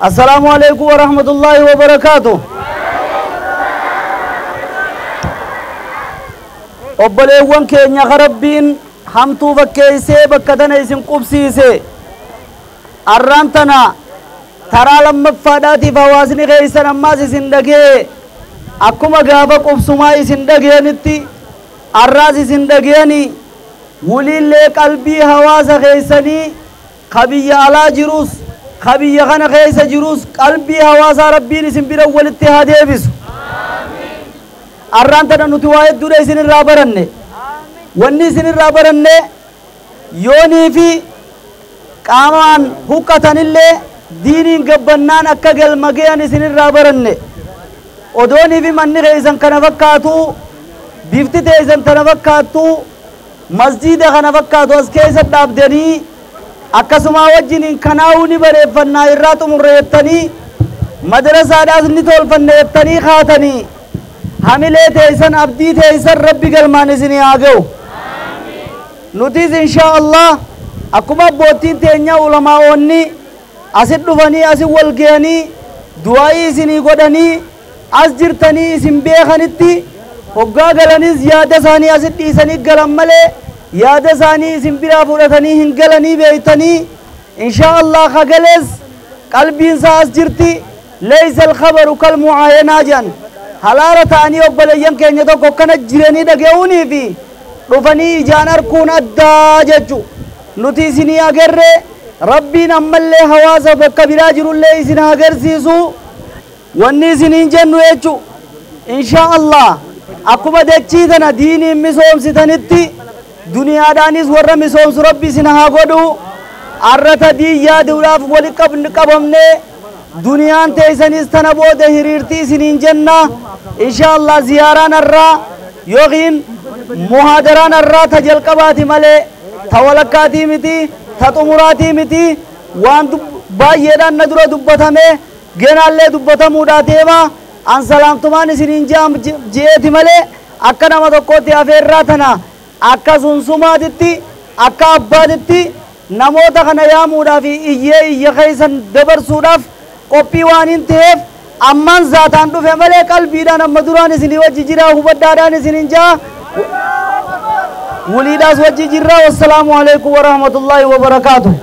Assalaamu alaikum warahmatullaahi wabarakaatu. Obboleewwan keenya ka Rabbiin hamtuu fakkeessee bakka tana isin qubsiise, arraan tana taraa lammaffaadhaatiif hawaasni keessan ammaas isin dhagee, akkuma gaafa qubsumaa isin dhageenitti arraas isin dhageeni. Wuliillee qalbii hawaasa keessanii ka biyya alaa jirus ka biyya kana keessa jirus qalbii hawaasaa Rabbiin isin bira walitti haa deebisu. Arraan tana nuti waa hedduudha isin irraa baranne. Wanni isin irraa baranne, yoonii fi qaamaan huqqatanillee diiniin gabbannaan akka galma gayan isin irraa baranne. Odoonii fi manni keessan kana fakkaatu, bifti teessan tana fakkaattu, masjiida kana fakkaatu as keessa dhaabdanii, akkasuma wajjiniin kanaa'uu ni bareeffannaa irraa xumurreettanii, madrasaadhaas ni tolfanne jettanii kaatanii, hamilee teessan, abdii teessan Rabbi galmaan isinii haa ga'u. Nutis inshaa Allah akkuma abboottiin teenya ulamaa'oonni asit dhufanii asit wal ga'anii du'aa'ii isinii godhanii as jirtanii isin beekanitti, hoggaa galanis yaada isaanii asit dhiisanii galan malee yaada isaanii isin biraa fudhatanii hin galanii beeytanii. Inshaa Allah kagalees qalbiin isaa as jirti. Leeysa alkhabaru kal mucaayanaa jedhan. Halaala ta'anii obboleeyyan keenya tokko akkana jiranii dhaga'uunii fi dhufanii ijaan arkuun addaa jechu. Nuti isinii agarre, Rabbiin ammallee hawaasa bakka biraa jirullee isin haa agarsiisu. Wanni isiniin jennu jechu, inshaa Allah akkuma dachii tana diiniin misoomsitanitti duniyaadhaanis warra misoomsu Rabbi isin haa godhu. Arrata diin yaaduudhaaf wali qabamne, duniyaan teessanis tana booda hiriirti isiniin jenna. Inshaa Allah ziyaaraan arraa yookiin muhaadaraan arraa ta jalqabaati malee ta walakkaatii miti, ta xumuraatii miti. Waan baay'eedhaan na dura dubbatame genaallee dubbatamuudhaa deema. An salaamtumaan isiniin je'eeti malee akka nama tokkootti afeerraa tana akka sunsumaatitti akka abbaatitti namoota kana yaamuudhaaf iyyee iyya keessan dabarsuudhaaf qophii waan hin ta'eef ammaan zaataan dhufe malee qalbiidhaan amma duraan isinii wajji jira. Hubadhaadhaan isinin jaa, wuliidhaas wajji jirra. Wassalaamu alaikum warahmatullaahi wabarakaatu.